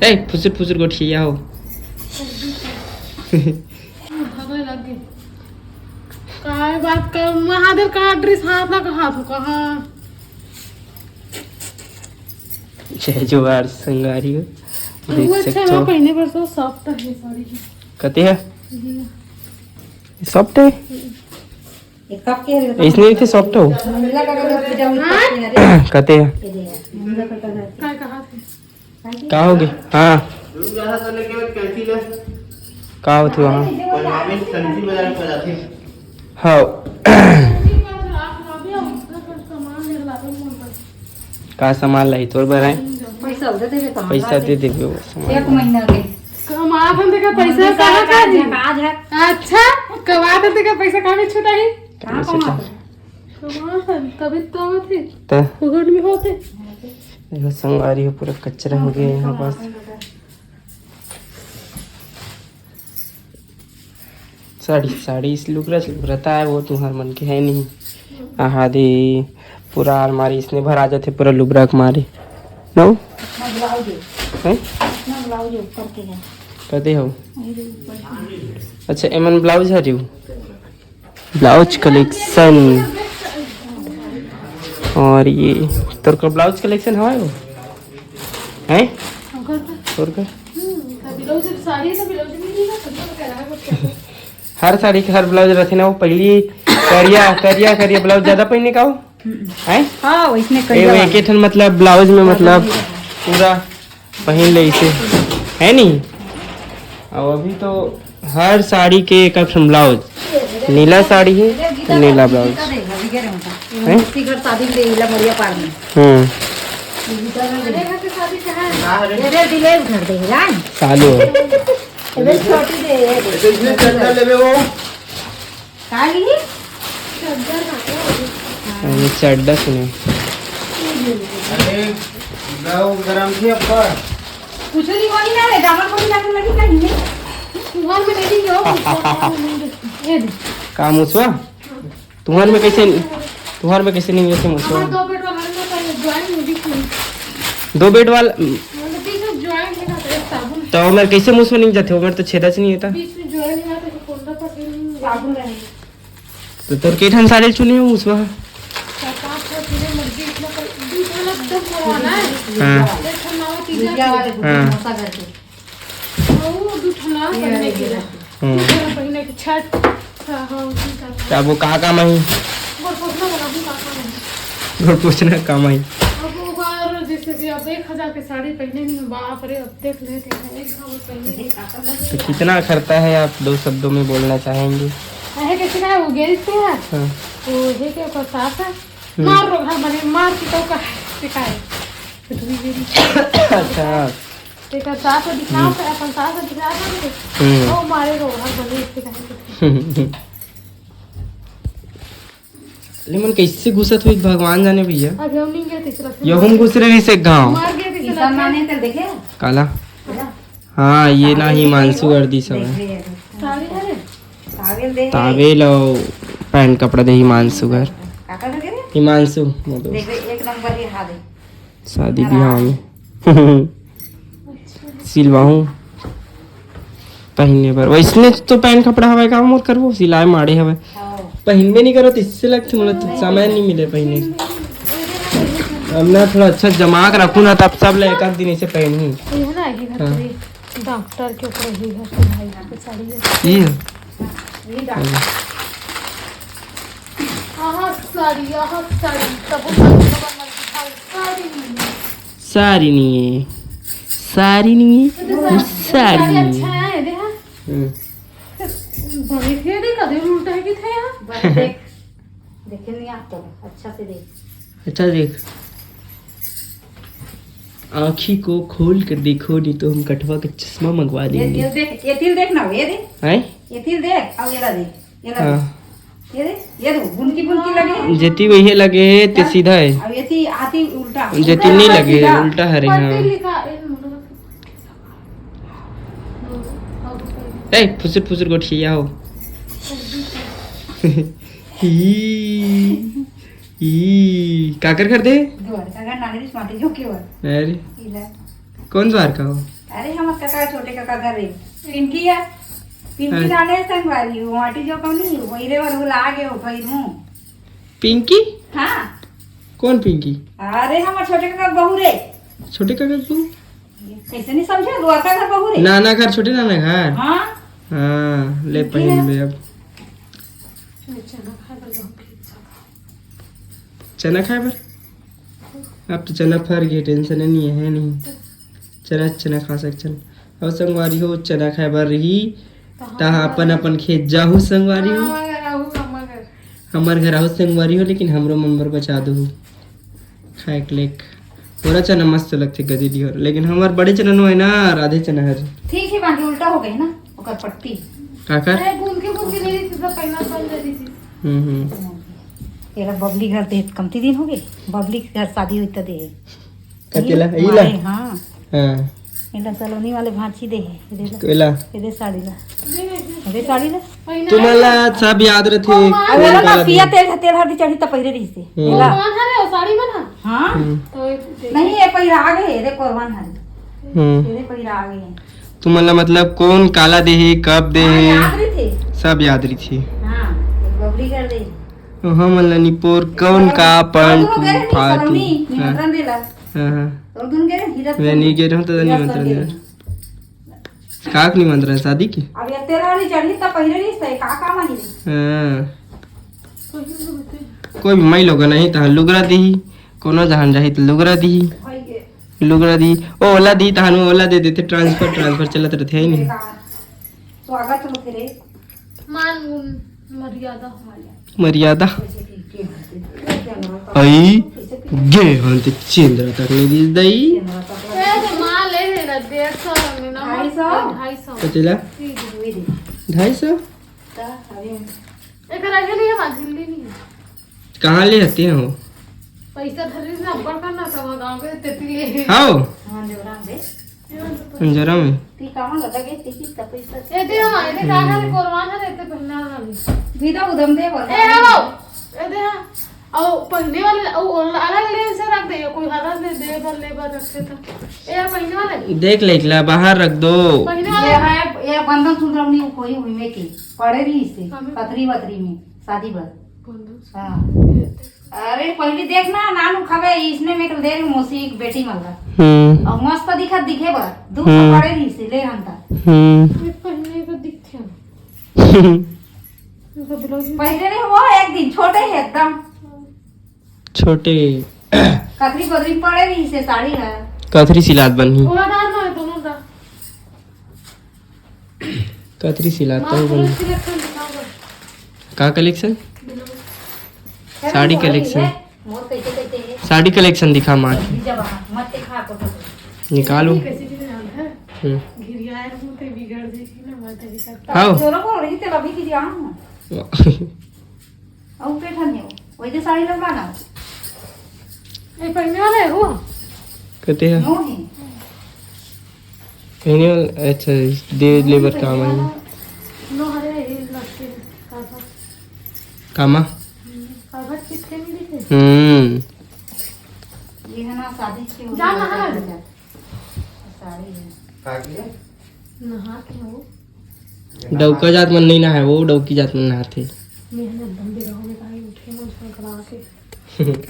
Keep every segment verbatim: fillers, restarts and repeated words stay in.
ए, फुसुर फुसुर गोठिया हो। भगवे लग गए। काय बात कर, महादेव का ड्रेस हाथ ना कहा तू कहाँ? जय जोहार संगवारी हो। वो देख अच्छा सकथो। पहने पर तो सॉफ्ट है साड़ी। कते है? ये सॉफ्ट है। इसने इथे सॉफ्ट हो। कते है? काय कहा थे? का होगे? हाँ। का होथे वहाँ? हाँ। का सामान लाई तोर बर है? पैसा दे देबे, सामान पैसा दे देबे, वो सामान। एक महीना के। कमात हन तेकर पैसा कहाँ का है? अच्छा, कमात हन तेकर पैसा कहाँ में छुटा है? कहाँ से कमात हन? कमात हन, तभी तो आवत है। त? पकड़ में होते। देखो संगवारी हो, पूरा कचरा हो गया यहाँ पास। साड़ी, साड़ी इस लुगरा से लुगरा ता है, वो तुहर मन के है नहीं। आहा दे, पूरा अलमारी इसने भरा जाथे पूरा लुगरा के मारे। नो? अपना ब्लाउज है। हैं? अपना ब्लाउज है ऊपर के है। कते हो? अच्छा, एमन ब्लाउज हरे हो? Blouse collection. और ये तोर का ब्लाउज कलेक्शन हवा है वो? हैं? तोर का? हर साड़ी के हर ब्लाउज रहथे ना, वो पहली करिया, करिया, करिया ब्लाउज ज्यादा पहने का हो? हैं? हाँ, वैसने ए, करिया वो वाला। एके ठन मतलब ब्लाउज में मतलब पूरा पहन ले इसे, है नहीं? अब अभी तो हर साड़ी के एक एक ठन ब्लाउज, नीला साड़ी है तो नीला ब्लाउज। हैं? शादी में ले इला मरिया पार में। हम्म। दिलेर घर दे जान। सालो। छोटी दे। इसने चड्डा लेबे वो। का ली? अरे चड्डा सुने। अरे, गाँव गरम थी अब्बा। कुछ नहीं बोली ना रे, दामन बोली ना लगी कहीं नहीं। तुम्हार में नहीं हो। ये दे। का मुसवा? तुम्हार में कैसे, तुम्हार में कैसे नहीं जैसे मुसवा? हमारे दो बेड वाला में तो ज्वाइन में बीच में। दो बेड वाला। मतलब बीच में ज्वाइन है ना, तो एक साबुन। तो ओमेर कैसे मुसवा नहीं जाते? ओमेर तो छेदा से नहीं होता। बीच में ज्वाइन है ना, तो कोंदा पर साबुन रहेगा। तो तोर के ठन साड़ी चुने हो मुसवा? चार पांच ठो चुने, मर्जी इतना पर दू ठो एकदम पुराना है। हाँ। एक ठो नवा तीजा के। हाँ। वो दू ठो नवा पहने के ला। हम्म। दू ठो पहने के छठ। हाँ, हाँ, उसी का। क्या वो कहाँ काम आई? गोड़ पोछना वाला भी कहाँ काम आई? गोड़ पोछना काम आई। अब वो बार जैसे कि अब एक हजार के साड़ी पहने नहीं, बाप रे, अब देख ले, देख ले, एक हजार पहने। तो कितना खर्चा है, आप दो शब्दों में बोलना चाहेंगे? अहे, कैसे का है, वो गैस पे है। हाँ। वो है क्या, ओकर सास है? हम्म। मार रो घर बने, मार के तो का, के का है? तो तू भी मेरी अच्छा। तेकर सास दिखा, हम्म। अपन सास दिखा दे। हम्म। वो मारे रो घर बने, इसके कहे। ले मन कैसे घुसत हुई, भगवान जाने भैया। अभी हम नहीं गए थे, चला। यो हम घुस रहे से गाँव। मार गए थे, चला। माने तो देखे? काला? हाँ, ये ना हिमांशु कर दी सब है। साड़ी है रे? तावेल दे। तावेल और पैंट कपड़ा दे हिमांशु घर। काका दे रे? हिमांशु, मोर दोस्त। देख, एक नंबर ये हाथ है। शादी ब्याह में सिलवाहूँ पहनने पर। वैसने तो पैंट कपड़ा हवाए का मोर करबो, सिलाए माड़े हवाए। हाँ। पहनबे नहीं करो तो इससे लगते, मतलब, समय नहीं मिले पहनने के। अब ना थोड़ा अच्छा जमा के रखूँ ना, तब सब ले एक आध दिन इसे पहनूँ। ये है ना, ये घर हाँ। पे डॉक्टर के ऊपर ही घर पे भाई के साड़ी है। ये है? ये डॉक्टर। हाँ। आहा, साड़ी, आहा, साड़ी, तब वो साड़ी का मन दिखाओ, साड़ी नहीं है। साड़ी नहीं है, साड़ी नहीं है, तो साड़ी, साड़ी साड़ी नहीं अच्छा है। है, देखा? हम्म। बने थे, देख, अरे उल्टा है कि थे यार? बस देख, देखे नहीं आप तो, अच्छा से देख। अच्छा देख, आँखी को खोल कर देखो, नहीं तो हम कटवा के चश्मा मंगवा ये, देंगे। ये देख, ये तिल देख ना, ये देख। हैं? ये तिल देख, अब ये ला देख, ये ला हाँ। देख। ये देख, ये दो, बुनकी, बुनकी लगे। जेती वही लगे है, ते सीधा है। अब ये ती आती उल्टा। जेती उल्टा नहीं लगे, सीधा। उल्टा हरे, हाँ। पट्टी लिखा, ए, ए, फुसुर फुसुर गोठिया हो। ई, ई, काकर कर दे? द्वारका का नागेश माटी जो के वर। अरे। इला। कौन द्वारका हो? अरे, हमर कका, छोटे कका घर रे। पिंकी है। पिंकी हाँ। जाने संगवारी, वो आंटी जो कौन नहीं, वही रे, और वो ला गए, वो भाई हूँ। पिंकी? हाँ। कौन पिंकी? अरे, हमर छोटे कका बहू रे। छोटे कका बहू? कैसे नहीं समझे? द्वारका घर बहू रे। नाना घर, छोटे नाना घर। हाँ। हाँ, ले पिंकी पहन है। ले अब। चना खाए बर? अब तो चना फर गए, टेंशन नहीं है, है नहीं। चना, चना खा सकथन। अउ संगवारी हो, चना खाए बर रही, तहाँ अपन, अपन खेत जाहू संगवारी हो। हाँ, हमर घर आहू संगवारी हो, लेकिन हमरो मन बर बचा दहू। खाए के लेक। ओला चना मस्त लगथे गदेली हो, लेकिन हमर बड़े चना नो है ना, राधे चना हर। ठीक है, बाकी उल्टा हो गई ना, ओकर पट्टी। काकर? अरे, गूंद के, गूंद के ले रही थी, तो पहला बन जा रही थी। हम्म, हम्म। एला बबली घर दे, कमती दिन हो गए, बबली के घर शादी होई त दे। कतेला? ये इला? मारे, हाँ। हाँ। एला सलोनी वाले भांची दे हे, ये दे ला। एला? ये दे साड़ी ला। ये दे साड़ी ला। तुमन ला सब याद रथे। अब एला ना पिया तेल, तेल हरदी चढ़ी त पहिरे रहिस हे। हम्म। एला। कौन हरे, साड़ी में ना? हाँ। हम्म। तो ये दे। नहीं, ये पहिरा आ गए, ये दे कोरवन हरे। हम्म। ये दे पहिरा आ गए। तुमन ला मतलब कौन काला दे हे, कब दे हाँ, हे, याद रहिथे। सब याद रहिथे। हाँ, एक बबली कर दे। हमन ला निपोर कौन का और पंट तू गए नहीं, फाटू। सलोनी, हाँ। निमंत्रण देला। हाँ, हाँ। और तुम गए, हीरा मैं नहीं गए रहूं तो हीरा निमंत्रण सर देला। गए। का के निमंत्रण, शादी के? अब ये तेरा वाली चढ़ी तब पहले नहीं सही, का काम आई? हाँ। कोई भी माई लोग नहीं, तहाँ लुगरा दी, कोनो जहान जाही तो लुगरा दी। भाई के। लुगरा दी, ओला दी, तहान ओला दे देथे, ट्रांसफर, ट्रांसफर चलत रथे, है नहीं? बेकार। स्वागत होथे रे। मान गुण, मर्यादा। मर्यादा। जैसे कि के होथे? आई, गे हन ते चेंद्रा तक नहीं दिस दई। ए, तो माल ले ले ना, डेढ़ सौ में ना, ढाई सौ? ढाई सौ। कतेला? ठीक है। ढाई सौ? ता, अरे। एकर आगे नहीं है, बात दिल्ली नहीं है। कहाँ ले हते हो? पैसा धरिस ना, अब्बड़ का ना, तब गाँव के तेती ले। हाओ। हाँ, देवराम दे। अंजरा में। ती कामा लगा के, ती किस तपई से। ए, दे, हाँ, ए, दे, का है, हम्म। कोरवान है, ते पहना वाला नहीं। विदा उदम दे, बोल। ए, हाँ, बाबू। ए, दे, हाँ। और पहने वाले, और अलग ले से रख दे, कोई हरा दे, दे, बर, ले, बर रखे तो। ए, पहने वाले। देख ले, एकला बाहर रख दो। पहने वाले। ये है, ये बंधन सूत्र हमनी कोई हुई में की, पड़े रही से, हमें पतरी वतरी में, शादी बर। बंधन सूत्र। हाँ। अरे, पहली देख ना, नानू खावे, इसने में के दे मौसी के बेटी मन ला। हम्म। और मस्त दिखत दिखे बर, दू हम्म। पड़े रही से, ले हंता। हम्म। ये पहले को दिखते हैं। इनका ब्लाउज में पहले नहीं हुआ, एक दिन छोटे ही एकदम। छोटे। कथरी कोथरी पड़े रही से साड़ी है। कथरी सिलात बनही। पूरा डाल दो, दोनों डाल। कथरी सिलाता हूँ भाई। कलेक्शन दिखाओ बस। का कलेक्शन? बिल्कुल। साड़ी चलो, वही कलेक्शन। है। मोर कैसे कैसे है? साड़ी कलेक्शन दिखा माँ की। जब मत दिखा को तो। निकालो। ये कैसे की नाम है? हम्म। घिरिया है, मुंह पे बिगड़ जाएगी ना, मत दिखा। हाँ। जोरों को रही तेल अभी की जाऊँ। वाह। अउ के ठन हे वो? वही तो साड़ी लगवाना। ये पहनने वाला है वो? कहते हैं। नो ही। पहने वाला, अच्छा, दे लेबर काम आई। नो, अरे, ये लटके हैं, काबर? कामा? हम्म, काबर चिपके नहीं दिखे? हम्म। ये है ना, शादी के जाना है। साड़ी है। का के? नहा के हो। डौका जात मन नहीं नहाए, वो डौकी जात मन नहाथे। मेहनत बंदे रहोगे, ताई उठे ना, उसको करा के।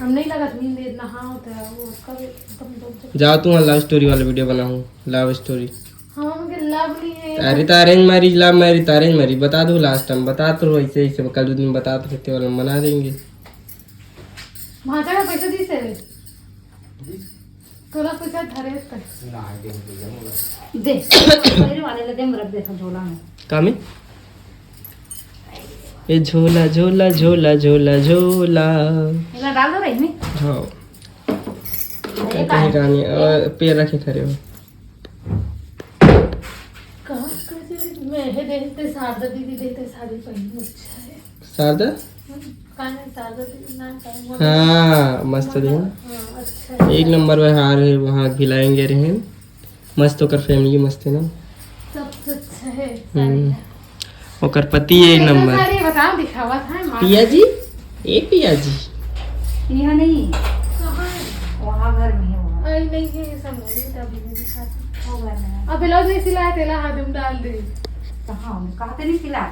हम नहीं लगा नींद, नहाओ तो वो उसका भी एकदम डब जब जाओ, तुम लव स्टोरी वाला वीडियो बनाओ, लव स्टोरी। हम के लव नहीं है। अरे तो अरेंज मैरिज, लव मैरिज, तो अरेंज मैरिज बता दो लास्ट टाइम, बता तो ऐसे, ऐसे कल दो दिन बता तो सकते वाला बना देंगे। भांचा का पैसा दी से। तोला पैसा धरे त। ना, दे, दे, दे, मोला। दे। पहले वाले ले दे, हम रख देथन झोला में। का में? ए झोला, झोला, झोला, झोला, झोला। एला डाल दो रे इसमें। हाँ। अरे कहीं का नहीं, और पैर रखे खड़े हो। कहाँ, कहाँ से मैं हे देखते शारदा दीदी देखते साड़ी पहनी अच्छा है। शारदा? हम्म, काहे शारदा दीदी ना काहे बोल हाँ, मस्त है। हाँ, अच्छा है। एक नंबर में हार है, वहाँ भिलाएंगे रहे। मस्त ओकर फैमिली मस्त है ना। सबसे अच्छा है हम्म। साड़ी। ओकर पति एक नंबर। साड़ी बताओ, दिखावा था माँ। पिया जी, ए पिया जी। यहाँ नहीं। कहाँ है? वहाँ घर में है, वहाँ। अरे नहीं है, ऐसा नहीं, तभी नहीं दिखाती। वो घर अब ब्लाउज नहीं सिलाए, तेला हाथ में डाल दे। कहाँ हम कहते नहीं सिला।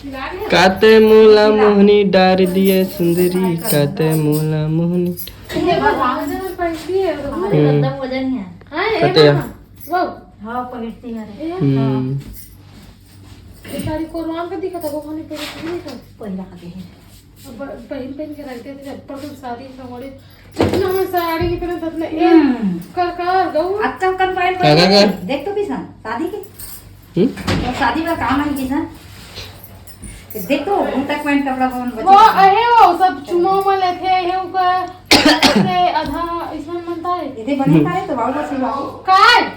सिला दे। काते मोला मोहनी डार दिए सुंदरी, काते मोला मोहनी। ये भगवान से पैसी है। हम्म। वजन है। हाँ, ये कते? मामा। वो, हाँ, पकड़ती है रे। ये, हम्म। ये साड़ी कोरवान का दिखा था, वो खाने पे नहीं था। पहिला खाते हैं। अब पहन पहन के रखते थे, जब पर शादी में बड़े, जितना हम साड़ी की तरह ततले ए हम्म। कर कर गऊ। अच्छा, कल पैंट का, का, का? देख तो किसान शादी के हम्म? तो शादी में काम है किसान। देख तो उन तक पैंट कपड़ा कौन वो बचा। अहे वो सब चुमा उमा लेथे, अहे उका से आधा इसमें मनता है। इधर बने का है तो बाबू बस बाबू। काय?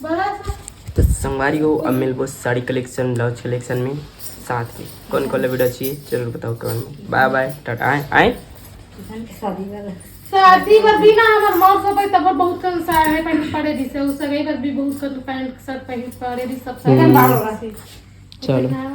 बड़ा सा। तो संगवारी हो, अब मिलबो साड़ी कलेक्शन, ब्लाउज कलेक्शन में साथ में। कौन कौन वीडियो चाहिए जरूर बताओ कमेंट में। बाय बाय, टाटा, आए आए। किसान के शादी वाला। शादी बर भी ना हमर मौर सब है, तब बहुत कम साड़ी है पहन पड़े दिसे, उस सगई बर भी बहुत कम पैंट शर्ट पहन पड़े दी सब साड़ी। हम्म। बाल होगा। चलो।